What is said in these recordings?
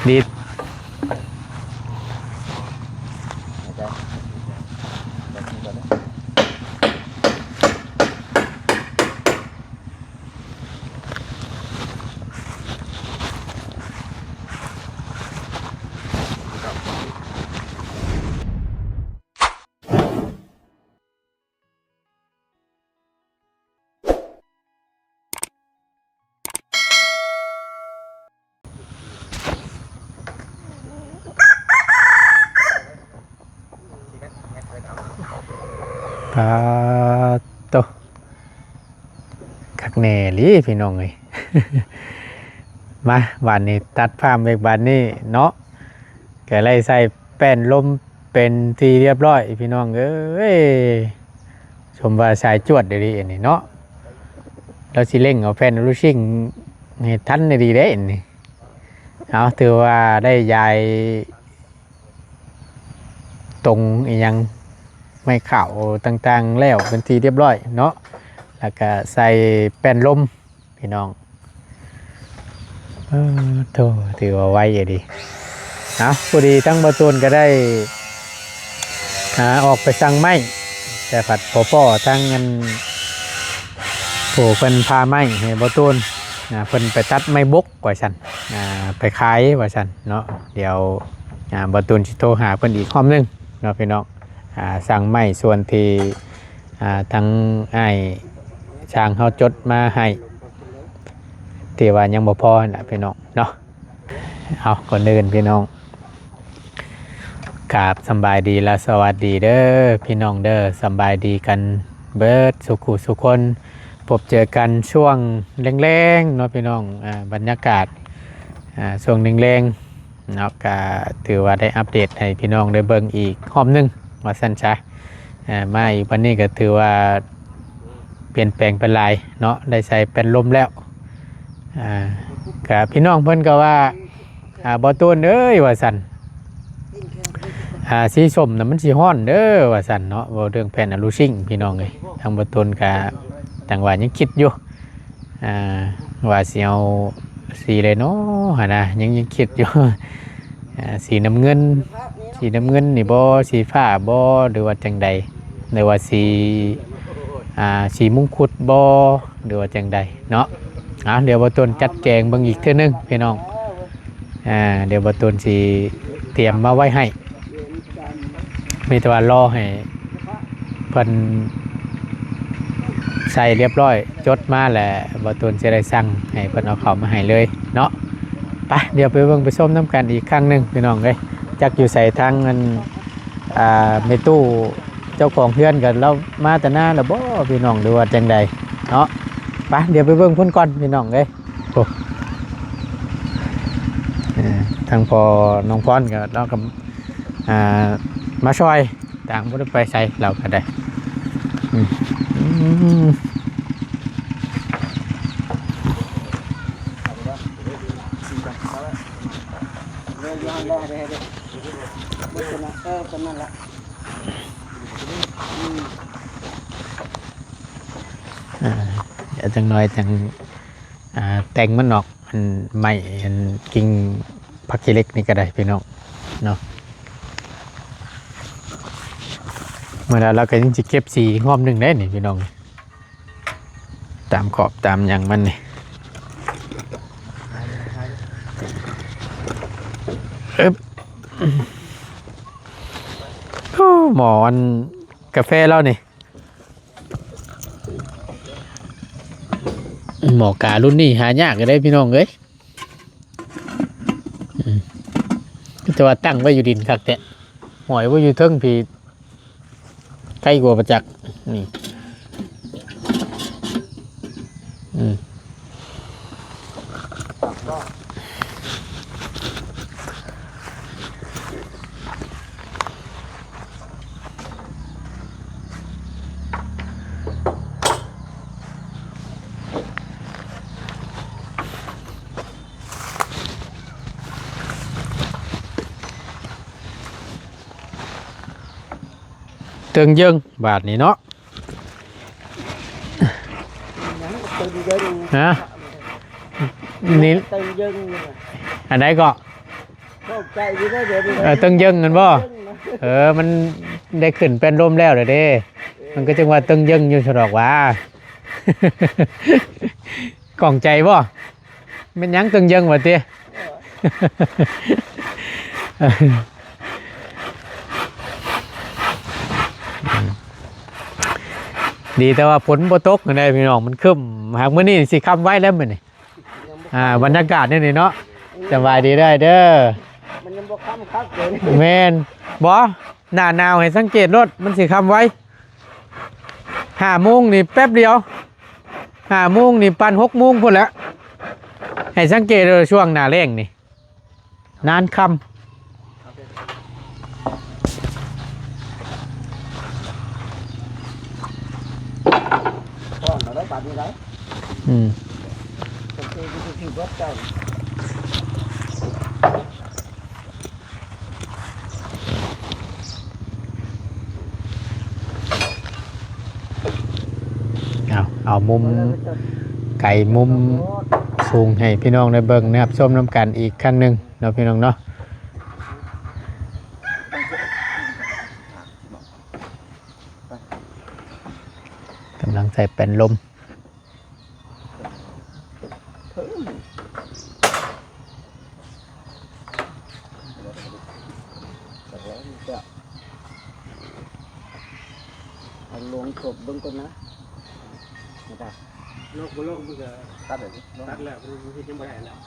ດີດ. ປາໂຕ ຄັກແນ່ອີ່ຫຼີພີ່ນ້ອງເອີຍ. ມາ ບາດນີ້ຕັດພາບເບກບາດນີ້ເນາະ ກະໄດ້ໃສ່ແປ້ນລົມເປັນທີ່ຮຽບຮ້ອຍພີ່ນ້ອງເອີຍ. ສົມວ່າສາຍຈວດອີ່ຫຼີອັນນີ້ເນາະ ລາວຊິເລັ່ງເອົາແຜ່ນອະລູຊິງໃຫ້ທັນອີ່ຫຼີເດ້ອັນນີ້. ເອົາ ຖືວ່າໄດ້ຢາຍຕົງອີ່ຫຍັງ ໄມ້ຂາວຕ່າງໆແລ້ວເປັນທີ່ຮຽບຮ້ອຍເນາະ ແລ້ວກະໃສ່ແປ້ນລົມ ພີ່ນ້ອງ. ເອີ ໂທ້ ຖືວ່າໄວອີ່ຫຼີ. ເອົາ ພໍດີທັງບ່າວຕູນກໍໄດ້ ອ່າ ອອກໄປສັ່ງໄມ້ ແຕ່ພັດບໍ່ພໍ້ທັງອັນ ຜູ້ເພິ່ນພາໄມ້ໃຫ້ບ່າວຕູນ ອ່າ ເພິ່ນໄປຕັດໄມ້ບົກວ່າຊັ້ນ ອ່າ ໄປຂາຍວ່າຊັ້ນເນາະ. ດຽວ ອ່າ ບ່າວຕູນຊິໂທຫາເພິ່ນອີກຮອບໜຶ່ງເນາະ ພີ່ນ້ອງ. ອ່າ ສັ່ງໄມ້ສ່ວນທີ່ ອ່າ ທາງອ້າຍຊ່າງເຮົາຈົດມາໃຫ້ ທີ່ວ່າຍັງບໍ່ພໍຫັ້ນລະພີ່ນ້ອງເນາະ. ເອົາ ກ່ອນອື່ນພີ່ນ້ອງ ກາບສຳບາຍດີ ແລະ ສະຫວັດດີເດີພີ່ນ້ອງເດີ. ສຳບາຍດີກັນເບິດສູ່ຄູ່ສູ່ຄົນ ພົບເຈີກັນຊ່ວງແລງໆເນາະພີ່ນ້ອງ. ອ່າ ບັນຍາກາດ ອ່າ ຊ່ວງແລງໆ ເນາະ ກະຖືວ່າໄດ້ອັບເດດໃຫ້ພີ່ນ້ອງໄດ້ເບິ່ງອີກຮອບໜຶ່ງວ່າຊັ້ນຊະ. ເອີ ມາອີກວັນນີ້ກະຖືວ່າປ່ຽນແປງໄປຫຼາຍເນາະ ໄດ້ໃສ່ແປ້ນລົມແລ້ວ. ອ່າ ກະພີ່ນ້ອງເພິ່ນກໍວ່າ ອ່າ ບ່າວຕູນເອີຍວ່າຊັ້ນ ອ່າ ສີສົ້ມນະມັນຊິຮ້ອນເດີວ່າຊັ້ນເນາະ. ເວົ້າເລື່ອງແຜ່ນອະລູຊິງພີ່ນ້ອງເອີຍ ທາງບ່າວຕູນກະຈັ່ງວ່າຍັງຄິດຢູ່ ອ່າ ວ່າຊິເອົາສີໃດເນາະຫັ້ນນະ ຍັງ ຍັງຄິດຢູ່. ອ່າ ສີນ້ຳເງິນ ສີນ້ຳເງິນນີ້ບໍ່ ສີຟ້າບໍ່ ຫຼືວ່າຈັ່ງໃດ ຫຼືວ່າສີ ອ່າ ສີມຸງຄຸດບໍ່ ຫຼືວ່າຈັ່ງໃດເນາະ. ອ່າ ດຽວບ່າວຕູນຈັດແຈງເບິ່ງອີກເທື່ອໜຶ່ງພີ່ນ້ອງ. ອ່າ ດຽວບ່າວຕູນຊິຕຽມມາໄວ້ໃຫ້ ມີແຕ່ວ່າລໍໃຫ້ເພິ່ນໃສ່ຮຽບຮ້ອຍ ຈົດມາແລ້ວ ບ່າວຕູນຊິໄດ້ສັ່ງໃຫ້ເພິ່ນເອົາເຂົ້າມາໃຫ້ເລີຍເນາະ. ໄປ ດຽວໄປເບິ່ງໄປຊົມນຳກັນອີກຄັ້ງໜຶ່ງພີ່ນ້ອງເອີຍ. ຈັກຢູ່ໃສທາງອັນ ອ່າ ແມ່ຕູ້ເຈົ້າຂອງເຮືອນກັນ ລາວມາແຕ່ນາແລ້ວບໍ່ພີ່ນ້ອງ ຫຼືວ່າຈັ່ງໃດເນາະ. ໄປ ດຽວໄປເບິ່ງເພິ່ນກ່ອນພີ່ນ້ອງເອີຍ. ໂອ້ ເອີ ທາງພໍ່ນ້ອງພອນກໍ ລາວກໍ ອ່າ ມາຊ່ອຍ ຕ່າງບໍ່ໄດ້ໄປໃສ ລາວກໍໄດ້. ອືມ ອືມ ເອີ ເອີ ປານນັ້ນລະ. ອ່າ ດຽວຈັກໜ້ອຍຈັ່ງ ອ່າ ແຕ່ງມັນອອກ ອັນໄມ້ ອັນກິ່ງຜັກຂີ້ເຫຼັກນີ້ກໍໄດ້ພີ່ນ້ອງເນາະ. ເມື່ອໃດລາວກໍຍັງຊິເກັບສີຮອບໜຶ່ງໄດ້ນີ້ພີ່ນ້ອງ ຕາມຂອບຕາມຫຍັງມັນນີ້. ເອີບ ໂອ້ ໝໍ້ອັນກາແຟລາວນີ້ ໝໍ້ກາລຸ້ນນີ້ຫາຍາກເດ້ພີ່ນ້ອງເອີຍ. ອືມ ແຕ່ວ່າຕັ້ງໄວ້ຢູ່ດິນຄັກແທ້ ຫ້ອຍໄວ້ຢູ່ເທິງພີ້ ໄກກວ່າປະຈັກ ນີ້ ອືມ. ເຕີງເຢິງບາດນີ້ເນາະ ຮະ ນີ້ ເຕີງເຢິງ ອັນໃດເກາະ? ຂອບໃຈຢູ່ເດີດຽວນີ້ ເອີ ຕຶງເຢິງແມ່ນບໍ່? ເອີ ມັນໄດ້ຂຶ້ນແປ້ນລົມແລ້ວເດ້ ເອີ ມັນກໍຈຶ່ງວ່າຕຶງເຢິງຢູ່ຊັ້ນດອກຫວາ. ຂ້ອງໃຈບໍ່? ແມ່ນຫຍັງຕຶງເຢິງຫວາຕິ? ດີແຕ່ວ່າຝົນບໍ່ຕົກຫັ້ນແຫຼະພີ່ນ້ອງ ມັນຄຶ້ມ. ຫາກມື້ນີ້ຊິຄ່ຳໄວແລ້ວມື້ນີ້ ອ່າ ບັນຍາກາດແນວນີ້ເນາະ. ສະບາຍດີເດີອ້າຍເດີ. ມັນຍັງບໍ່ຄ່ຳຄັກເລີຍ. ແມ່ນ. ບໍ່ ໜ້າໜາວໃຫ້ສັງເກດໂລດ ມັນຊິຄ່ຳໄວ. ຫ້າໂມງນີ້ແປັບດຽວ ຫ້າໂມງນີ້ປານຫົກໂມງພຸ້ນແຫຼະ. ໃຫ້ສັງເກດເດີ ຊ່ວງໜ້າແລ້ງນີ້ ນານຄ່ຳ. ຮ້ອນເອົາໄດ້ບາດນີ້ໄດ້. ອືມ ໂອເຄ ຄືເບິດເຈົ້າ. ເອົາ ເອົາມຸມໄກມຸມສູງໃຫ້ພີ່ນ້ອງໄດ້ເບິ່ງໄດ້ຮັບຊົມນຳກັນອີກຄັ້ງໜຶ່ງເນາະ ພີ່ນ້ອງເນາະ. ກຳລັງໃສ່ແປ້ນລົມ. ເອົາລົງສົບເບິ່ງກ່ອນນະ ນະຕາ. ລົງບໍ່ລົງມັນກໍຕັດແລ້ວ ຕັດແລ້ວ ມັນເຮັດຫຍັງບໍ່ໄດ້ແລ້ວ.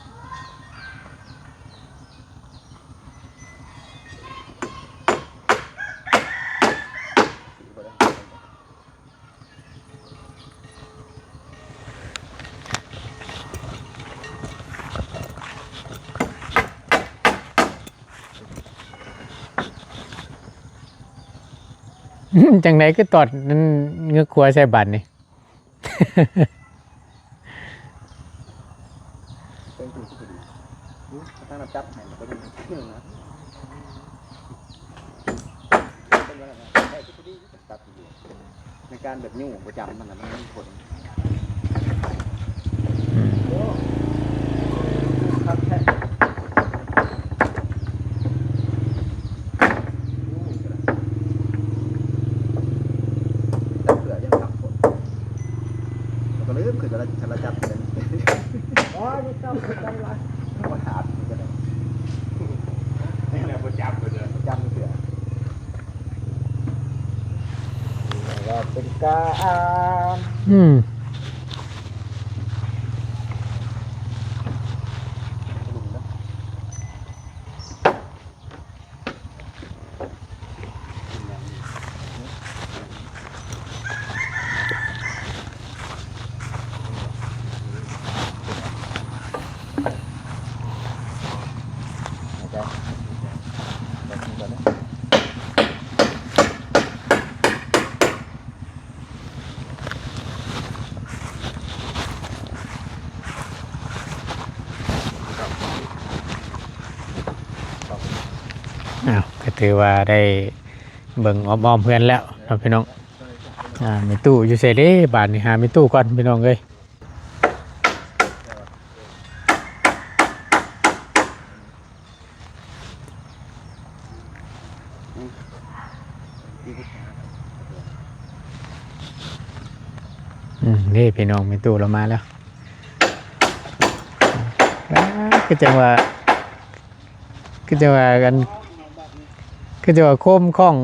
ຈັ່ງໃດຄືຕອດນັ້ນເງືອກຂົວໃສ່ບາດນີ້. ເປັນຜູ້ທີ່ດີ ອື ທາງນຳຈັບໃຫ້ມັນກໍຍັງເໜືອນະ ເປັນວ່ານັ້ນນະ ໄດ້ທີ່ດີ ຈັບທີ່ດີ ໃນການແບບຍູ້ປະຈຳມັນນະ ມັນມີຜົນ. ອືມ ໂອ້ ຄັກແທ້. ແຕ່ເສື້ອຍັງຄັກໂພດ ແລ້ວກໍລືມຄືນ ຈະລະ ຈະລະຈັບເປັນ ໂອ້ຍ ບໍ່ຕ້ອງ ບໍ່ຕ້ອງຫຼາຍ ບໍ່ຖາມຄືກັນ ນີ້ແຫຼະບໍ່ຈັບເລີຍ ບໍ່ຈັບເທື່ອ ວ່າເປັນການ ອືມ. ອ້າວ ກໍຖືວ່າໄດ້ເບິ່ງອ້ອມໆເຮືອນແລ້ວເນາະພີ່ນ້ອງ. ອ່າ ແມ່ຕູ້ຢູ່ໃສເດ້ບາດນີ້ ຫາແມ່ຕູ້ກ່ອນພີ່ນ້ອງເອີຍ. ອືມ ນີ້ພີ່ນ້ອງ ແມ່ຕູ້ລາວມາແລ້ວ. ອ້າ ຄືຈັ່ງວ່າ ຄືຈັ່ງວ່າກັນ ຄືຈັ່ງວ່າໂຄມຂ້ອງ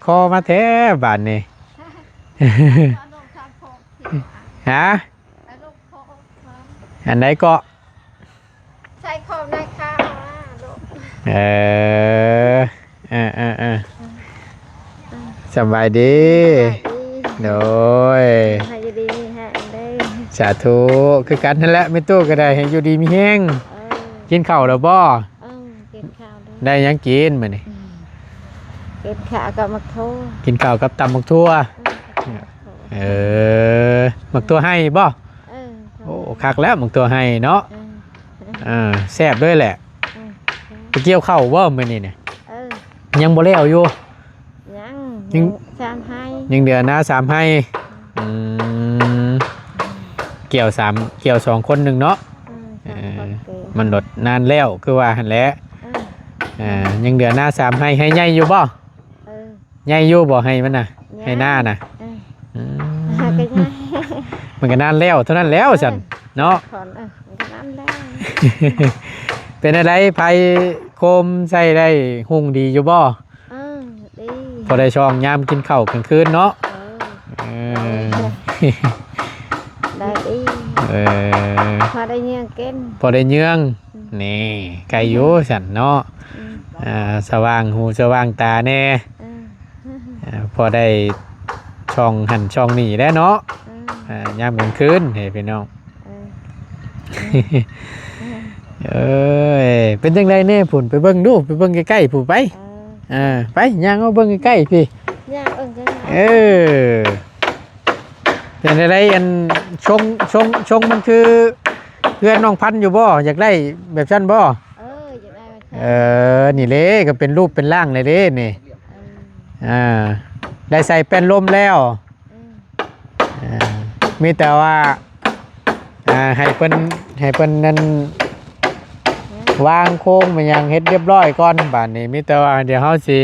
ຄໍມາແທ້ບາດນີ້. ຮະ? ອັນໃດເກາະ? ໃສ່ຂອງນາຍຄ້າມາໂລດ. ເອີ ເອີ ເອີ ເອີ ສະບາຍດີ. ສະບາຍດີ. ໂດຍ ໃຫ້ຢູ່ດີມີແຮງເດີ. ສາທຸ ຄືກັນຫັ້ນແຫຼະ ແມ່ຕູ້ກໍໄດ້ ໃຫ້ຢູ່ດີມີແຮງ. ເອີ ກິນເຂົ້າແລ້ວບໍ່? ເອີ ກິນຂ້າວແລ້ວ. ໄດ້ຫຍັງກິນມື້ນີ້? ອືມ ກິນຂ້າວກັບໝາກຖົ່ວ. ກິນຂ້າວກັບຕຳໝາກຖົ່ວ. ເອີ ເອີ ໝາກຖົ່ວໄຮ່ບໍ່? ເອີ ໂອ້ ຄັກແລ້ວໝາກຖົ່ວໄຮ່ເນາະ. ເອີ ເອີ ແຊບເລີຍແຫຼະ. ເອີ ໄປກ່ຽວເຂົ້າບໍ່ມື້ນີ້ນະ? ເອີ ຍັງບໍ່ແລ້ວຢູ່? ຍັງ ຍັງ ສາມໄຮ່ ຍັງເຫຼືອນາສາມໄຮ່. ອືມ ກ່ຽວສາມ ກ່ຽວສອງຄົນໜຶ່ງເນາະ. ເອີ ເອີ ສາມຄົນ ມັນໂດດນານແລ້ວ ຄືວ່າຫັ້ນແຫຼະ. ເອີ ອ່າ ຍັງເຫຼືອນາສາມໄຮ່. ໄຮ່ໃຫຍ່ຢູ່ບໍ່? ເອີ ໃຫຍ່ຢູ່ບໍ່ໄຮ່ມັນນະ? ໃຫຍ່ ໄຮ່ນານະ? ເອີ ອືມ ກໍໃຫຍ່ ມັນກໍນານແລ້ວເທົ່ານັ້ນແລ້ວຊັ້ນ ເອີ ເນາະ ຖອນ ເອີ ມັນກໍນານແລ້ວ. ເປັນຈັ່ງໃດ ໄຟໂຄມໃຊ້ໄດ້ຮຸ່ງດີຢູ່ບໍ່? ເອີ ດີ ພໍໄດ້ຊ່ອງຍາມກິນເຂົ້າກາງຄືນເນາະ. ເອີ ເອີ ໄດ້ດີ ເອີ ພໍໄດ້ເຍືອງກິນ ພໍໄດ້ເຍືອງ. ອືມ ນີ້ ໄກຢູ່ຊັ້ນເນາະ. ອືມ ອ່າ ສະຫວ່າງຫູສະຫວ່າງຕາແດ່. ອືມ ອ່າ ພໍໄດ້ຊ່ອງຫັ້ນຊ່ອງນີ້ແຫຼະເນາະ. ອືມ ອ່າ ຍາມກາງຄືນໃຫ້ພີ່ນ້ອງ. ເອີ ເອີຍ ເປັນຈັ່ງໃດແດ່ພຸ້ນ? ໄປເບິ່ງດູ ໄປເບິ່ງໃກ້ໆພຸ້ນໄປ. ເອີ ເອີ ໄປ ຍ່າງເອົາເບິ່ງໃກ້ໆພີ້ ຍ່າງເອີ ເອີ ເປັນຈັ່ງໃດ? ອັນ ຊົງ ຊົງ ຊົງມັນຄືເຮືອນນ້ອງພັນຢູ່ບໍ່? ຢາກໄດ້ແບບຊັ້ນບໍ່? ເອີ ຢາກໄດ້ແບບຊັ້ນ. ເອີ ນີ້ເດ້ ກໍເປັນຮູບເປັນຮ່າງເລີຍເດ້ນີ້. ເອີ ອ່າ ໄດ້ໃສ່ແປ້ນລົມແລ້ວ. ອືມ ເອີ ມີແຕ່ວ່າ ອ່າ ໃຫ້ເພິ່ນ ໃຫ້ເພິ່ນນັ້ນ ອືມ ວາງໂຄງແມ່ນຫຍັງເຮັດຮຽບຮ້ອຍກ່ອນ. ບາດນີ້ມີແຕ່ວ່າດຽວເຮົາຊິ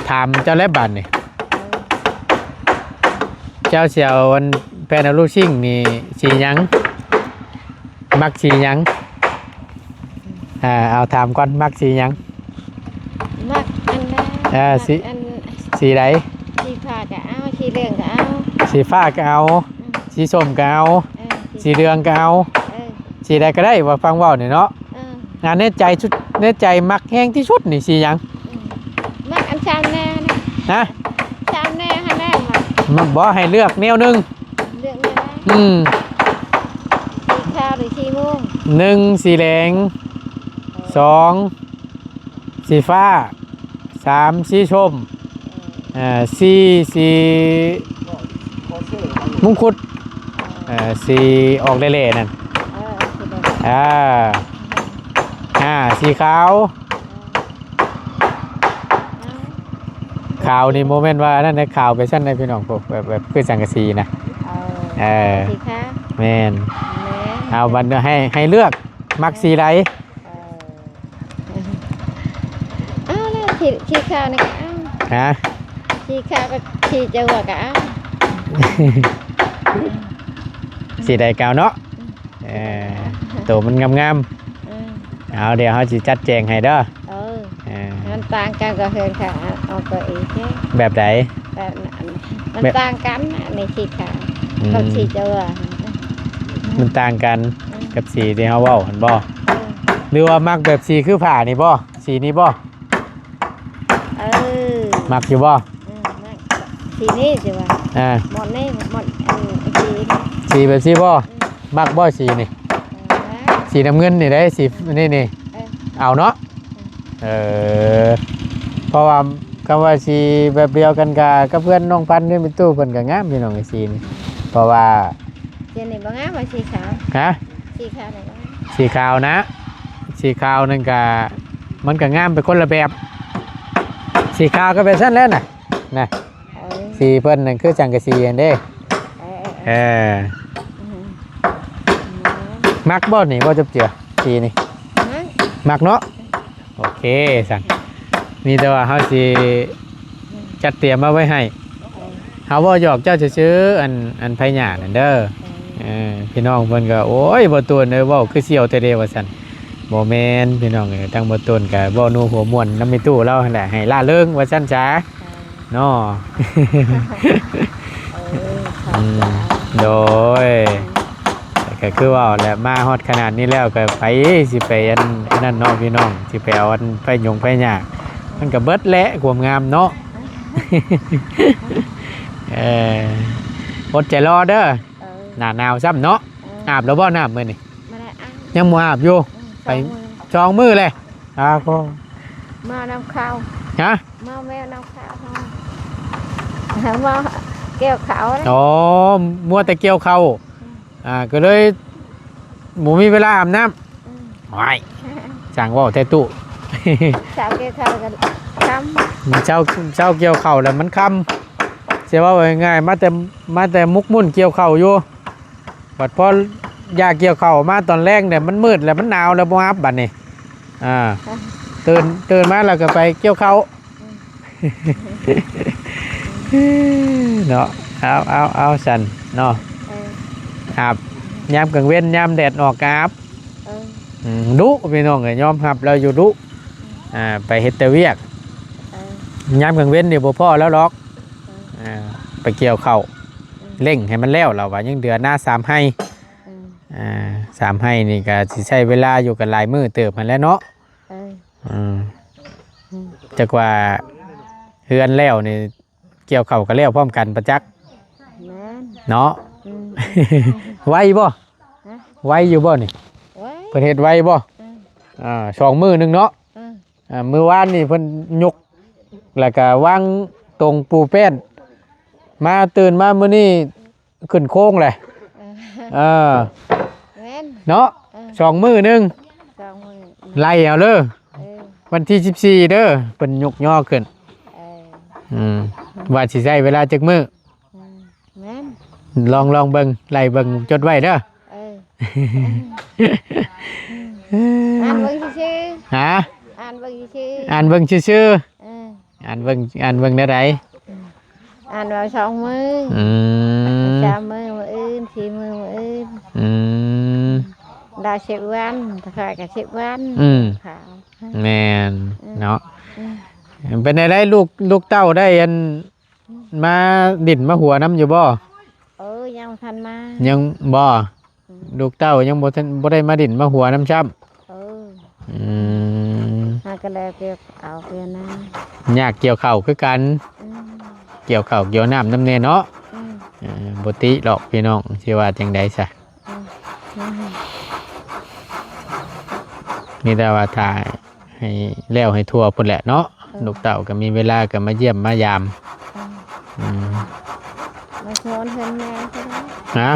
ຖາມເຈົ້າແລ້ວບາດນີ້. ເອີ ເຈົ້າຊິເອົາອັນແຜ່ນອະລູຊິງນີ້ສີຫຍັງ? ມັກສີຫຍັງ? ອ່າ ເອົາຖາມກ່ອນ ມັກສີຫຍັງ? ມັກອັນນັ້ນ ເອີ ສີ ມັກອັນ ສີໃດ? ສີຟ້າກໍເອົາ ສີເຫຼືອງກໍເອົາ ສີຟ້າກໍເອົາ. ອືມ ສີສົ້ມກໍເອົາ. ເອີ ສີເຫຼືອງກໍເອົາ. ເອີ ສີໃດກໍໄດ້ ວ່າຟັງເວົ້ານີ້ເນາະ. ເອີ ອ່າ ໃນໃຈສຸດ ໃນໃຈມັກແຮງທີ່ສຸດນີ້ສີຫຍັງ? ອືມ ມັກອັນຊາວແນວນະ. ຮະ? ຊາວແນວຫັ້ນແຫຼະມັກ. ມັກບໍ່ ໃຫ້ເລືອກແນວໜຶ່ງ. ເລືອກແນວໃດ? ອືມ ສີຂາວຫຼືສີມ່ວງ? ໜຶ່ງ ສີແດງ. ເອີ ສອງ ສີຟ້າ. ສາມ ສີສົ້ມ. ເອີ ເອີ ສີ່ ສີມຸງຄຸດ. ເອີ ເອີ ສີອອກແຫຼ້ໆນັ້ນ. ເອີ ເອີ ສີແດງ. ອ່າ ຫ້າ ສີຂາວ. ຂາວນີ້ບໍ່ແມ່ນວ່າອັນນັ້ນເດ້ ຂາວໄປຊັ້ນເດ້ພີ່ນ້ອງ ພວກແບບ ແບບຄືສັງກະສີນະ. ເອີ ເອີ ສີຂາວ. ແມ່ນ ແມ່ນ. ເອົາ ບັດໃຫ້ ໃຫ້ເລືອກ ມັກສີໃດ? ເອີ ເອົາແລ້ວ ສີ ສີຂາວນີ້ກໍເອົາ. ຮະ? ສີຂາວກໍສີຈະວ່າກໍເອົາ. ສີໃດກໍເອົາເນາະ. ອືມ ເອີ ໂຕມັນງາມໆ. ເອີ ເອົາ ດຽວເຮົາຊິຈັດແຈງໃຫ້ເດີ. ເອີ ເອີ ມັນຕ່າງກັນກັບເຮືອນຂ້າງ ເອົາເກົ້າອີກເດ້. ແບບໃດ? ແບບນັ້ນ ມັນ ແບບ ຕ່າງກັນ ອັນນີ້ສີຂາວ ອືມ ກັບສີຈະວ່າ ມັນຕ່າງກັນ ອືມ ກັບສີທີ່ເຮົາເວົ້າຫັ້ນບໍ່? ເອີ ຫຼືວ່າມັກແບບສີຄືຜ້ານີ້ບໍ່? ສີນີ້ບໍ່? ເອີ ມັກຢູ່ບໍ່? ອືມ ມັກ ສີນີ້ຊິວ່າ ອ່າ ໝົດນີ້ ໝົດ ອັນ ສີ ສີແບບສີບໍ່? ອືມ ມັກບໍ່ສີນີ້? ເອີ ສີນ້ຳເງິນນີ້ເດ້ ສີນີ້ນີ້ ເອີ ເອົາເນາະ. ອືມ ເອີ ເພາະວ່າຄຳວ່າສີແບບດຽວກັນກະ ກັບເພື່ອນນ້ອງພັນ ເຮືອນແມ່ຕູ້ເພິ່ນກະງາມພີ່ນ້ອງ ສີນີ້ ເພາະວ່າ ສີນີ້ບໍ່ງາມວ່າສີຂາວ. ຮະ? ສີຂາວນີ້ບໍ່ງາມ. ສີຂາວນະ ສີຂາວນັ້ນກະ ມັນກະງາມໄປຄົນລະແບບ. ສີຂາວກໍແບບຊັ້ນແຫຼະນະ ນະ. ເອີ ສີເພິ່ນນັ້ນຄືສັງກະສີຫັ້ນເດ້. ເອີ ເອີ ອືມ ມັກບໍ່ນີ້ ບໍ່ຈັບເຈືອ ສີນີ້? ມັກ ມັກເນາະ. ໂອເຄຊັ້ນ ມີແຕ່ວ່າເຮົາຊິຈັດຕຽມມາໄວ້ໃຫ້. ເອີ ເຮົາເວົ້າຫຍອກເຈົ້າຊື່ໆ ອັນ ອັນໄຜຫຍ້ານັ້ນເດີ. ເອີ ເອີ ພີ່ນ້ອງເພິ່ນກໍ ໂອ້ຍ ບໍ່ຕູນເອີຍ ເວົ້າຄືສ່ຽວແທ້ເດວ່າຊັ້ນ. ບໍ່ແມ່ນພີ່ນ້ອງເອີຍ ທາງບໍ່ຕູນກໍເວົ້ານົວຫົວມ່ວນນຳແມ່ຕູ້ລາວຫັ້ນແຫຼະ ໃຫ້ລ່າເລີງວ່າຊັ້ນສາ. ເອີ ເນາະ. ເອີ ຂອບໃຈ ອືມ ໂດຍ ກໍຄືເວົ້າແຫຼະ ມາຮອດຂະໜາດນີ້ແລ້ວກໍໄປ ຊິໄປອັນ ອັນນັ້ນເນາະພີ່ນ້ອງ ຊິໄປເອົາອັນໄຟຢົງໄຟຫຍ້າ ມັນກໍເບິດແຫຼະຄວາມງາມເນາະ. ເອີ ອົດໃຈລໍເດີ. ເອີ ໜ້າໜາວຊ້ຳເນາະ. ເອີ ອາບແລ້ວບໍ່ນ້ຳມື້ນີ້? ບໍ່ໄດ້ອາບ ຍັງບໍ່ອາບຢູ່. ອືມ ໄປ ສອງມື້ ສອງມື້ແຫຼະ. ອ່າ ກໍ ມານຳເຂົ້າ. ຮະ? ມາແມວນຳເຂົ້າ ມາກ່ຽວເຂົ້າ. ອໍ ມົວແຕ່ກ່ຽວເຂົ້າ. ອືມ ອ່າ ກໍເລີຍບໍ່ມີເວລາອາບນ້ຳ. ອືມ ໂອ້ຍ ຊ່າງເວົ້າແທ້ຕູ້. ເຊົ້າກ່ຽວເຂົ້າກໍຄ່ຳ ເຊົ້າ ເຊົ້າກ່ຽວເຂົ້າແລ້ວມັນຄ່ຳ. ຊິເວົ້າງ່າຍໆ ມາແຕ່ ມາແຕ່ໝົກໝຸ່ນກ່ຽວເຂົ້າຢູ່ ບັດພໍ ຢາກກ່ຽວເຂົ້າມາຕອນແລງແລ້ວ ມັນມືດແລ້ວ ມັນໜາວແລ້ວ ບໍ່ຮັບບັດນີ້. ອ່າ ຕື່ນ ຕື່ນມາແລ້ວກໍໄປກ່ຽວເຂົ້າ ເນາະ. ເອົາ ເອົາ ເອົາ ຊັ້ນເນາະ. ເອີ ຮັບ ຍາມກາງເວັນ ຍາມແດດອອກກໍຮັບ. ເອີ ອືມ ດຸ ພີ່ນ້ອງເອີຍ ຍອມຮັບແລ້ວຢູ່ດຸ. ອ່າ ໄປເຮັດແຕ່ວຽກ. ເອີ ຍາມກາງເວັນນີ້ບໍ່ພໍ້ແລ້ວດອກ. ເອີ ອ່າ ໄປກ່ຽວເຂົ້າ. ເອີ ເລັ່ງໃຫ້ມັນແລ້ວ ລາວວ່າຍັງເດືອນາສາມໄຮ່. ເອີ ອ່າ ສາມໄຮ່ນີ້ກໍຊິໃຊ້ເວລາຢູ່ກັນຫຼາຍມື້ເຕີບຫັ້ນແຫຼະເນາະ. ເອີ ອືມ ອືມ ຈັກວ່າເຮືອນແລ້ວນີ້ ກ່ຽວເຂົ້າກໍແລ້ວພ້ອມກັນປະຈັກ. ແມ່ນ ເນາະ. ອືມ ໄວບໍ່? ຮະ? ໄວຢູ່ບໍ່ນີ້? ໄວ ເພິ່ນເຮັດໄວບໍ່? ເອີ ອ່າ ສອງມື້ໜຶ່ງເນາະ. ເອີ ອ່າ ມື້ວານນີ້ເພິ່ນຍົກ ແລ້ວກໍວາງຕົງປູແປ້ນ ມາ ຕື່ນມາມື້ນີ້ ຂຶ້ນໂຄງແຫຼະ. ເອີ ເອີ ແມ່ນ ເນາະ. ເອີ ສອງມື້ໜຶ່ງ ສອງມື້ ໄລ່ເອົາເດີ. ເອີ ວັນທີສິບສີ່ເດີ ເພິ່ນຍົກຍໍຂຶ້ນ. ເອີ ອືມ ວ່າຊິໃຊ້ເວລາຈັກມື້? ອືມ ແມ່ນ ລອງ ລອງເບິ່ງ ໄລ່ເບິ່ງ ຈົດໄວ້ເດີ. ເອີ ອ່ານເບິ່ງຊື່ໆ. ຮະ? ອ່ານເບິ່ງຊື່ໆ ອ່ານເບິ່ງຊື່ໆ. ເອີ ອ່ານເບິ່ງ ອ່ານເບິ່ງແນວໃດ? ອ່ານວ່າສອງມື້. ອືມ ສາມມື້ມື້ອື່ນ ສີ່ມື້ມື້ອື່ນ. ອືມ ດາວສິບວັນ ຕາຂ້ອຍກໍສິບວັນ. ອືມ ແມ່ນ ອືມ ເນາະ. ອືມ ເປັນແນວໃດ ລູກ ລູກເຕົ້າໄດ້ອັນ ອືມ ມາດິນມາຫົວນຳຢູ່ບໍ່? ເອີ ຍັງບໍ່ທັນມາ. ຍັງບໍ່? ອືມ ລູກເຕົ້າຍັງບໍ່ທັນ ບໍ່ໄດ້ມາດິນມາຫົວນຳຊ້ຳ. ເອີ ອືມ ຫາກໍແລ້ວ ເກັບເອົາເກັບນາ ຍາກກ່ຽວເຂົ້າຄືກັນ. ອືມ ກ່ຽວເຂົ້າກ່ຽວນ້ຳນຳແດ່ເນາະ. ອືມ ເອີ ບໍ່ຕິດອກພີ່ນ້ອງ ຊິວ່າຈັ່ງໃດຊະ. ອືມ ມີແຕ່ວ່າຖ້າ ໃຫ້ແລ້ວໃຫ້ທົ່ວພຸ້ນແຫຼະເນາະ. ເອີ ລູກເຕົ້າກໍມີເວລາກໍມາຢ້ຽມມາຢາມ. ເອີ ອືມ ມານອນເຮືອນແມ່ກໍໄດ້. ຮະ?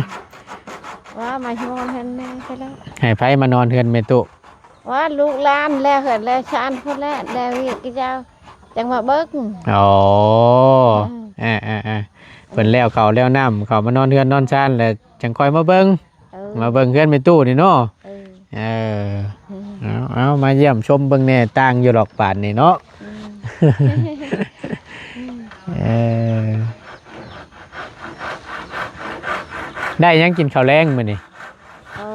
ວ່າມານອນເຮືອນແມ່ກໍໄດ້. ໃຫ້ໃຜມານອນເຮືອນແມ່ຕູ້? ວ່າລູກຫຼານແລ້ວເຮືອນແລ້ວຊານພຸ້ນແຫຼະ ແລ້ວວຽກເຂົາເຈົ້າຈັ່ງມາເບິ່ງ. ອໍ ເອີ ເອີໆໆ ເພິ່ນແລ້ວເຂົ້າແລ້ວນ້ຳ ເຂົ້າມານອນເຮືອນນອນຊານແລ້ວຈັ່ງຄ່ອຍມາເບິ່ງ. ເອີ ມາເບິ່ງເຮືອນແມ່ຕູ້ນີ້ເນາະ. ເອີ ເອີ ອືມ ເອົາ ເອົາ ມາຢ້ຽມຊົມເບິ່ງແດ່ ຕ່າງຢູ່ດອກບາດນີ້ເນາະ. ອືມ ເອີ ໄດ້ຫຍັງກິນເຂົ້າແລງມື້ນີ້? ເອີ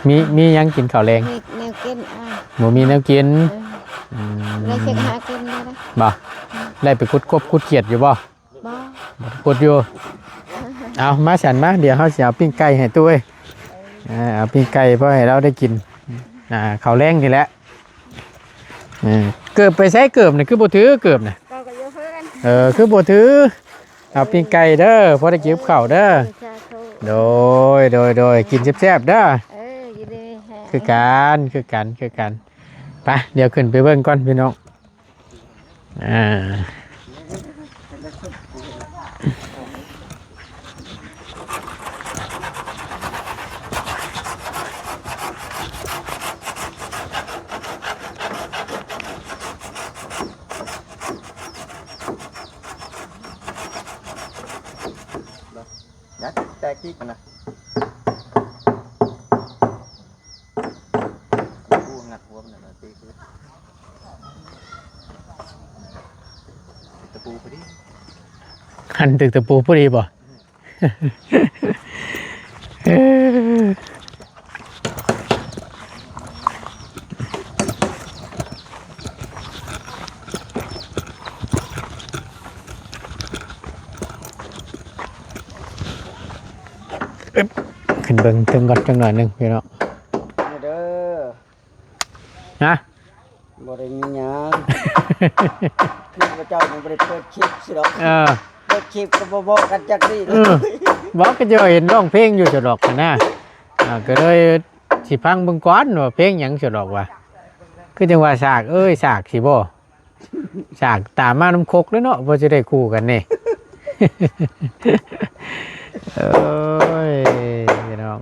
ມີ ມີຫຍັງກິນເຂົ້າແລງ? ມີແນວກິນ ອ່າ ບໍ່ມີແນວກິນ. ເອີ ອືມ ໄດ້ເຮັດຫາກິນແລ້ວນະ. ບໍ່ ອືມ ໄດ້ໄປຂຸດກົບຂຸດຂຽດຢູ່ບໍ່? ບໍ່ ບໍ່ໄດ້ຂຸດຢູ່. ເອົາ ມາຊັ້ນມາ ດຽວເຮົາຊິເອົາປີ້ງໄກ່ໃຫ້ຕູ້ເອີຍ. ເອີ ເອົາປີ້ງໄກ່ພໍໃຫ້ລາວໄດ້ກິນ ອ່າ ເຂົ້າແລງນີ້ແຫຼະ. ເອີ ເກີບໄປໃສ ເກີບນີ້ຄືບໍ່ຖື ເກີບນະ? ເອີ ຄືບໍ່ຖື. ເອົາປີ້ງໄກ່ເດີ ພໍໄດ້ກິນກັບເຂົ້າເດີ. ເອີ ສາທຸ ໂດຍ ໂດຍ ໂດຍ ກິນແຊບໆເດີ. ເອີ ຢູ່ດີມີແຮງ ຄືກັນ ຄືກັນ ຄືກັນ. ໄປ ດຽວຂຶ້ນໄປເບິ່ງກ່ອນພີ່ນ້ອງ. ອ່າ ຍັກແຕກອີກນະ. ຕະປູງັດຫົວມັນນະ ຕີຄື ຕະປູພໍດີ ຫັ້ນຖືກຕະປູພໍດີບໍ່? ເອີ ຂຶ້ນເບິ່ງເທິງກ່ອນຈັກໜ້ອຍໜຶ່ງພີ່ນ້ອງ. ເດີ ຮະ? ບໍ່ໄດ້ມີຫຍັງ ຄືພະເຈົ້າຍັງບໍ່ໄດ້ເປີດຄລິບຊິດອກ. ເອີ ເປີດຄລິບກໍບໍ່ບອກກັນຈັກນີ້. ເອີ ບອກກໍຈະເຫັນຮ້ອງເພງຢູ່ຊິດອກຫັ້ນນະ. ອ່າ ກໍເລີຍຊິຟັງເບິ່ງກ່ອນວ່າເພງຫຍັງຊິດອກວ່າ ຄືຈັ່ງວ່າສາກເອີຍສາກຊິບໍ່ ສາກຕາມມານຳຄົກເລີຍເນາະ ບໍ່ຊິໄດ້ຄູ່ກັນນີ້. ໂອ້ຍ ພີ່ນ້ອງ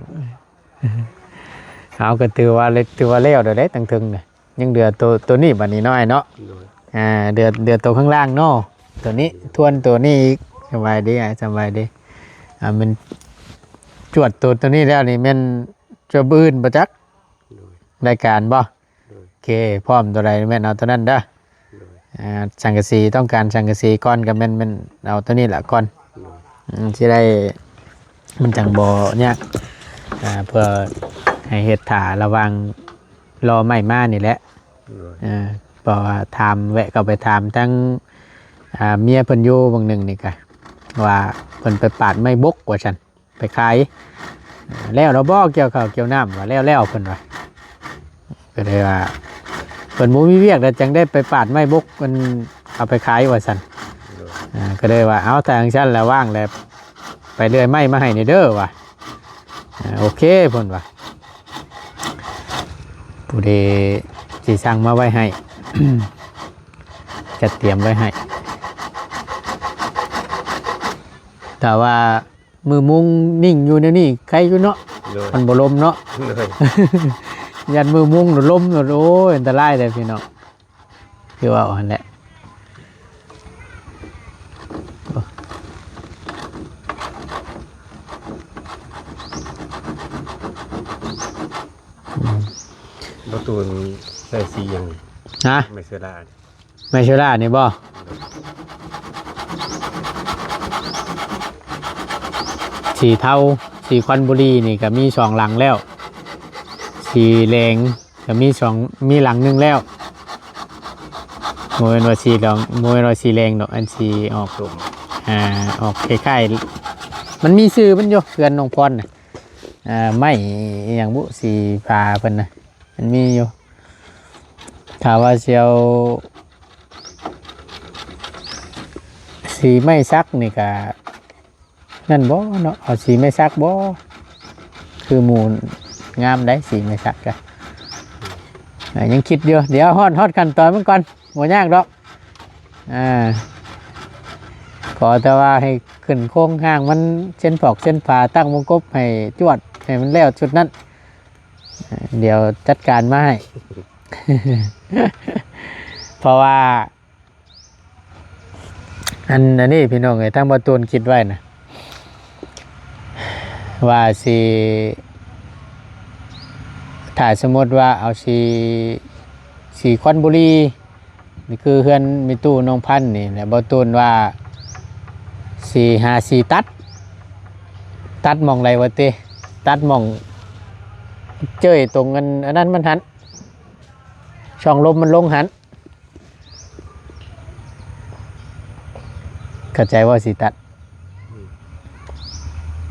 ເຮົາກໍຖືວ່າ ຖືວ່າແລ້ວແລ້ວເດ້ ຕັ້ງເທິງນະ ຍັງເຫຼືອໂຕ ໂຕນີ້ບັດນີ້ນ້ອຍເນາະ. ໂດຍ ອ່າ ເຫຼືອ ເຫຼືອໂຕຂ້າງລ່າງເນາະ ໂຕນີ້ ທວນໂຕນີ້ອີກ. ສະບາຍດີອ້າຍ ສະບາຍດີ. ອ່າ ແມ່ນຈວດໂຕ ໂຕນີ້ແລ້ວນີ້ແມ່ນ ຈະມື້ອື່ນບໍ່ຈັກ ໂດຍ ລາຍການບໍ່? ໂດຍ ໂອເຄ ພ້ອມຕົວໃດແມ່ນເອົາຕົວນັ້ນເດີ ໂດຍ ອ່າ ສັງກະສີ ຕ້ອງການສັງກະສີກ່ອນ ກໍແມ່ນ ແມ່ນເອົາຕົວນີ້ລະກ່ອນ ໂດຍ ອືມ ຊິໄດ້ ມັນຈັ່ງບໍ່ຍາກ ອ່າ ເພື່ອໃຫ້ເຮັດຖ້າລະຫວ່າງລໍໄມ້ມານີ້ແຫຼະ ໂດຍ ອ່າ ເພາະວ່າຖາມ ແວະເຂົ້າໄປຖາມທັງ ອ່າ ເມຍເພິ່ນຢູ່ເບິ່ງໜຶ່ງນີ້ກະ ວ່າເພິ່ນໄປປາດໄມ້ບົກວ່າຊັ້ນ ໄປຂາຍ ແລ້ວແລ້ວບໍ່ກ່ຽວເຂົ້າກ່ຽວນ້ຳ ວ່າແລ້ວໆ ເພິ່ນວ່າ ກໍເລີຍວ່າ ເພິ່ນບໍ່ມີວຽກແລ້ວ ຈັ່ງໄດ້ໄປປາດໄມ້ບົກ ເພິ່ນເອົາໄປຂາຍວ່າຊັ້ນ ໂດຍ ອ່າ ກໍເລີຍວ່າ ເອົາ ຖ້າຈັ່ງຊັ້ນລະວ່າງແລ້ວ ໄປເລື່ອຍໄມ້ມາໃຫ້ແດ່ເດີວ່າ ອ່າ ໂອເຄ ເພິ່ນວ່າ ຜູ້ໃດຊິສັ່ງມາໄວ້ໃຫ້ ຈັດຕຽມໄວ້ໃຫ້ ຖ້າວ່າ ມື້ມຸງນິ່ງຢູ່ແນວນີ້ໄຄຢູ່ເນາະ ໂດຍ ມັນບໍ່ລົມເນາະ ໂດຍ ຢ້ານມື້ມຸງລົມໂດດ ໂອ້ຍ ອັນຕະລາຍເດ້ພີ່ນ້ອງ ຄືເວົ້າຫັ້ນແຫຼະ ບໍ່ຕູນໃສ່ສີຫຍັງ ຮະ? ໄມ້ເຊື້ອລາ ໄມ້ເຊື້ອລານີ້ບໍ່? ສີເທົາ ສີຄວັນບູລີນີ້ກໍມີສອງຫຼັງແລ້ວ ສີແດງກໍມີສອງ ມີຫຼັງໜຶ່ງແລ້ວ ບໍ່ແມ່ນວ່າສີດອກ ບໍ່ແມ່ນວ່າສີແດງດອກ ອັນສີອອກ ອ່າ ອອກຄ້າຍໆ ມັນມີຊື່ມັນຢູ່ ເຮືອນນ້ອງພອນນະ ອ່າ ໄມ້ອີ່ຫຍັງບຸ ສີຟ້າເພິ່ນນະ ມັນມີຢູ່ ຖ້າວ່າຊິເອົາສີໄມ້ສັກນີ້ກະ ນັ້ນບໍ່ເນາະ ເອົາສີໄມ້ສັກບໍ່ ຄືໝູ່ ງາມໄດ໋ ສີໄມ້ສັກກະ ອ່າ ຍັງຄິດຢູ່ ດຽວຮອດ ຮອດຂັ້ນຕອນມັນກ່ອນ ບໍ່ຍາກດອກ ອ່າ ຂໍແຕ່ວ່າໃຫ້ຂຶ້ນໂຄງຮ່າງມັນ ເຊັ່ນ ພອກເຊັ່ນຝາ ຕັ້ງວົງກົບໃຫ້ຈວດ ໃຫ້ມັນແລ້ວຊຸດນັ້ນ ດຽວຈັດການມາໃຫ້ ເພາະວ່າ ອັນ ອັນນີ້ພີ່ນ້ອງເອີຍ ທາງບ່າວຕູນຄິດໄວ້ນະ ວ່າຊິ ຖ້າສົມມຸດວ່າເອົາສີ ສີຄວັນບູລີ ນີ້ຄືເຮືອນແມ່ຕູ້ນ້ອງພັນນີ້ແຫຼະ ບ່າວຕູນວ່າຊິຫາສີຕັດ ຕັດໝ່ອງໃດວະຕິ ຕັດໝ່ອງເຈີ້ຍຕົງອັນ ອັນນັ້ນມັນຫັ້ນ ຊ່ອງລົມມັນລົງຫັ້ນ ເຂົ້າໃຈບໍ່ ສີຕັດ ອື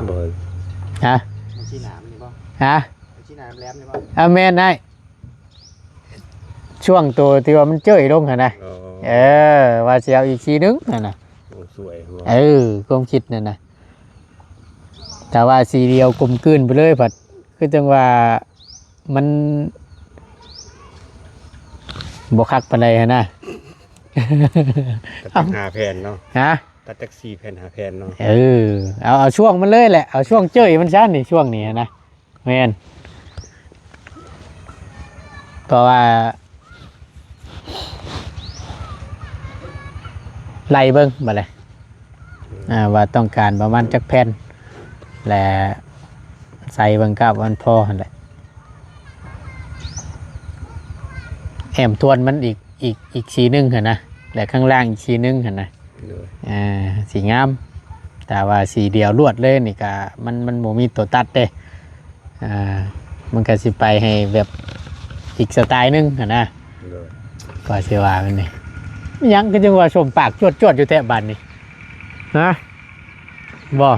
ມ ບໍ່ ຮະ ມັນຊິໜາມນີ້ບໍ່ ຮະ ມັນຊິໜາມແຫຼມນີ້ບໍ່ ອ່າ ແມ່ນອ້າຍ ຊ່ວງໂຕທີ່ວ່າມັນເຈີ້ຍລົງຫັ້ນນະ ອໍ ເອີ ວ່າຊິເອົາອີກສີໜຶ່ງຫັ້ນນະ ໂອ້ ສວຍ ເອີ ຄວາມຄິດນັ້ນນະ ຖ້າວ່າສີດຽວກົມກືນໄປເລີຍ ພັດຄືຈັ່ງວ່າ ມັນບໍ່ຄັກປານໃດຫັ້ນນະ ຕັດຈັກຫ້າແຜ່ນເນາະ ຮະ ຕັດຈັກສີ່ແຜ່ນຫ້າແຜ່ນເນາະ ເອີ ເອົາ ເອົາຊ່ວງມັນເລີຍແຫຼະ ເອົາຊ່ວງເຈີ້ຍມັນຊະນີ້ ຊ່ວງນີ້ຫັ້ນນະ ແມ່ນ ເພາະວ່າ ໄລ່ເບິ່ງບາດນີ້ ອ່າ ວ່າຕ້ອງການປະມານຈັກແຜ່ນ ແລະ ໃສ່ເບິ່ງກະວ່າມັນພໍຫັ້ນແຫຼະ ແອ້ມທວນມັນອີກ ອີກ ອີກສີໜຶ່ງຫັ້ນນະ ແລະ ຂ້າງລ່າງອີກສີໜຶ່ງຫັ້ນນະ ໂດຍ ອ່າ ສີງາມ ແຕ່ວ່າສີດຽວລວດເລີຍນີ້ກະ ມັນ ມັນບໍ່ມີໂຕຕັດເດ້ ອ່າ ມັນກະຊິໄປໃຫ້ແບບອີກສະໄຕໜຶ່ງຫັ້ນນະ ໂດຍ ກໍຊິວ່າມັນນີ້ ອີຫຍັງຄືຈັ່ງວ່າສົມປາກຈວດໆຢູ່ແທ້ບາດນີ້ ຮະ ບໍ່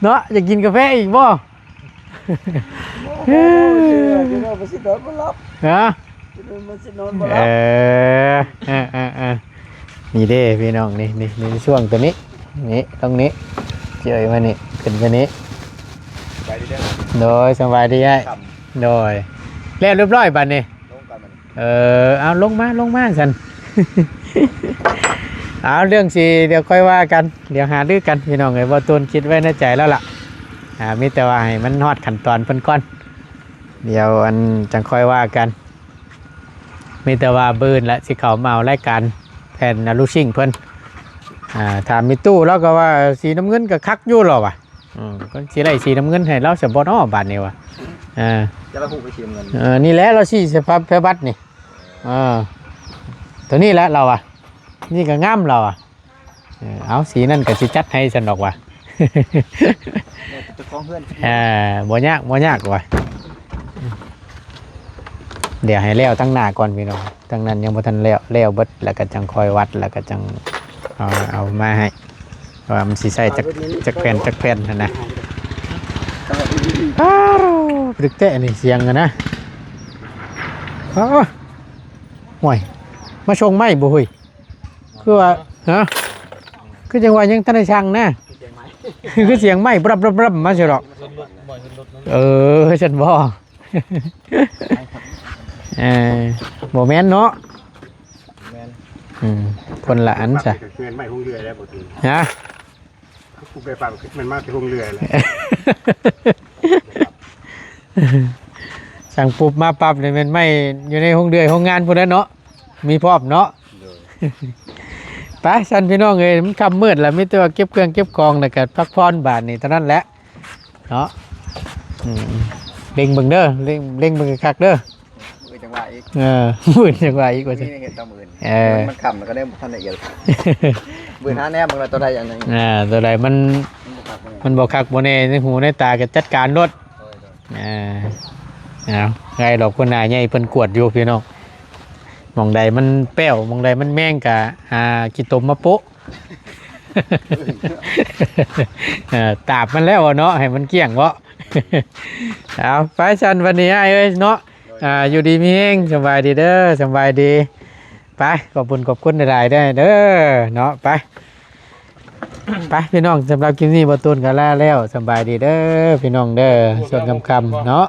ເນາະ ຢາກກິນກາແຟອີກບໍ່? ໂອ້ຍ ເດີ ເດີ ເດີ ມັນຊິນອນບໍ່ຫຼັບ ຮະ ເດີ ມັນຊິນອນບໍ່ຫຼັບ ເອີ ເອີ ເອີ ເອີ ນີ້ເດ້ພີ່ນ້ອງ ນີ້ ນີ້ ນີ້ຊ່ວງຕົວນີ້ ນີ້ ຕົງນີ້ ເຈີ້ຍມານີ້ ຂຶ້ນມານີ້ ສະບາຍດີເດີ ໂດຍ ສະບາຍດີອ້າຍ ຄ່ຳ ໂດຍ ແລ້ວຮຽບຮ້ອຍບາດນີ້ ລົງກ່ອນບາດນີ້ ເອີ ເອົາລົງມາ ລົງມາຊັ້ນ ເອົາ ເລື່ອງສີ ດຽວຄ່ອຍວ່າກັນ ດຽວຫາລືກັນພີ່ນ້ອງເອີຍ ບ່າວຕູນຄິດໄວ້ໃນໃຈແລ້ວລະ ອ່າ ມີແຕ່ວ່າໃຫ້ມັນຮອດຂັ້ນຕອນເພິ່ນກ່ອນ ດຽວອັນ ຈັ່ງຄ່ອຍວ່າກັນ ມີແຕ່ວ່າບືນລະຊິເຂົ້າມາເອົາລາຍການແຜ່ນອາລູຊິງເພິ່ນ ອ່າ ຖາມມີຕູ້ລາວກໍວ່າສີນ້ຳເງິນກໍຄັກຢູ່ລາວວ່າ ອືມ ກໍຊິໄດ້ສີນ້ຳເງິນໃຫ້ລາວຊະບໍ່ນໍບາດນີ້ວ່າ ເອີ ຈະລະຫູໄປສີນ້ຳເງິນ ເອີ ນີ້ແຫຼະລາວສີສະພາບແພບັດນີ້ ເອີ ໂຕນີ້ແຫຼະລາວວ່າ ນີ້ກໍງາມລາວວ່າ ເອີ ເອົາສີນັ້ນກໍຊິຈັດໃຫ້ຊັ້ນດອກວ່າ ແລ້ວແຕ່ເຈົ້າຂອງເຮືອນ ເອີ ບໍ່ຍາກ ບໍ່ຍາກວ່າ ດຽວໃຫ້ແລ້ວທາງໜ້າກ່ອນພີ່ນ້ອງ ທາງນັ້ນຍັງບໍ່ທັນແລ້ວ ແລ້ວເບິດແລ້ວກໍຈັ່ງຄ່ອຍວັດ ແລ້ວກໍຈັ່ງເອົາ ເອົາມາໃຫ້ ວ່າມັນຊິໃຊ້ຈັກ ຈັກແຜ່ນ ຈັກແຜ່ນຫັ້ນນະ ອ້າວ ປຶກແທ້ນີ້ສຽງຫັ້ນນະ ອ້າວ ຫ້ວຍ ມາສົ່ງໄມ້ບໍ່ເຮີ້ຍ ຄືວ່າ ຮະ ຄືຈັ່ງວ່າຍັງທັນໄດ້ສັ່ງນະ ຄືສຽງໄມ້ບລັບໆໆມາຊິດອກ ເອີ ຊັ້ນບໍ່ ເອີ ບໍ່ແມ່ນເນາະ ແມ່ນ ອືມ ຄົນລະອັນຊະ ແມ່ນໄມ້ຫົງເຮືອແລ້ວບໍ່ຕິ ຮະ ກູໄປຟັງແມ່ນມາແຕ່ຫົງເຮືອແລ້ວ ສັ່ງປຸບມາປັບນີ້ແມ່ນໄມ້ຢູ່ໃນໂຮງເຮືອໂຮງງານພຸ້ນແຫຼະເນາະ ມີພ້ອມເນາະ ໂດຍ ໄປຊັ້ນພີ່ນ້ອງເອີຍ ມັນຄ່ຳມືດແລ້ວ ມີແຕ່ວ່າເກັບເຄື່ອງເກັບຂອງ ແລ້ວກໍພັກຜ່ອນບາດນີ້ເທົ່ານັ້ນແຫຼະເນາະ ອືມ ເລັງເບິ່ງເດີ ເລັງ ເລັງເບິ່ງຄັກໆເດີ ມື້ອື່ນຈັ່ງວ່າອີກ ເອີ ມື້ອື່ນຈັ່ງວ່າອີກວ່າຊັ້ນ ມື້ນີ້ເຮັດຕໍ່ມື້ອື່ນ ເອີ ມັນຄ່ຳແລ້ວກໍໄດ້ບໍ່ທັນລະອຽດ ມື້ອື່ນຫາແນມເບິ່ງວ່າຕົວໃດອັນນັ້ນ ອ່າ ຕົວໃດມັນ ມັນບໍ່ຄັກ ມັນບໍ່ຄັກບໍ່ແນ່ ໃນຫູໃນຕາກໍຈັດການໂລດ ໂດຍໆ ອ່າ ເອົາ ໄດ້ດອກ ຫົວໜ້າໃຫຍ່ເພິ່ນກວດຢູ່ພີ່ນ້ອງ ໝ່ອງໃດມັນແປ້ວ ໝ່ອງໃດມັນແມງກະຫາຂີ້ຕົມມາໂປະ ເອີ ຕາບມັນແລ້ວເນາະ ໃຫ້ມັນກ້ຽງເນາະ ເອົາ ໄປຊັ້ນ ວັນນີ້ອ້າຍເອີຍເນາະ ອ່າ ຢູ່ດີມີແຮງ ສະບາຍດີເດີ ສະບາຍດີ ໄປ ຂອບຄຸນຂອບຄຸນຫຼາຍໆເດີ ເດີເນາະ ໄປ ໄປພີ່ນ້ອງ ສຳລັບຄລິບນີ້ບ່າວຕູນກໍລາແລ້ວ ສະບາຍດີເດີພີ່ນ້ອງເດີ ສ່ວນຄ່ຳໆເນາະ.